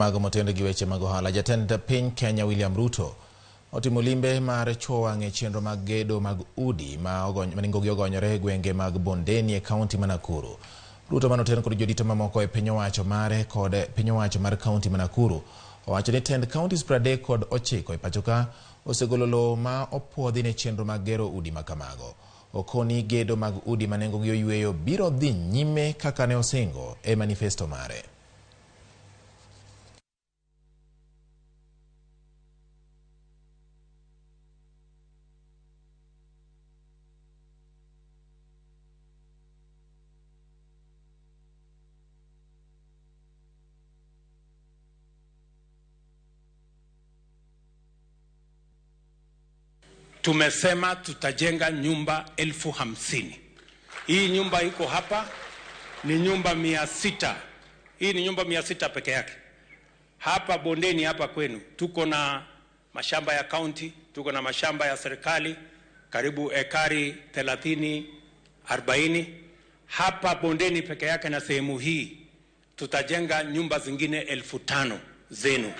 Mago motende gi weche mag ohala. Jatend piny Kenya William Ruto otimo limbe mar chuo wang' e chenro mag gedo mag udi ma nengogi ogonyore e gwenge mag Bondeni e kaunti ma Nakuru. Ruto manoten kod jodito mamoko e piny owacho mare kod piny owacho mar kaunti ma Nakuru owacho ni tend counties 39 e pachoka osegolo lowo ma opuodhi ne chenro mag gero udi ma kamago. Okoni gedo mag udi ma nengogi oyweyo biro dhi nyime kaka ne osingo e manifesto mare. Tumesema tutajenga nyumba 50,000. Hii nyumba iko hapa ni nyumba 600. Hii ni nyumba 600 peke yake. Hapa Bondeni hapa kwenu tuko na mashamba ya county, tuko na mashamba ya serikali karibu ekari 30 40. Hapa Bondeni peke yake na sehemu hii tutajenga nyumba zingine 5,000 zenu.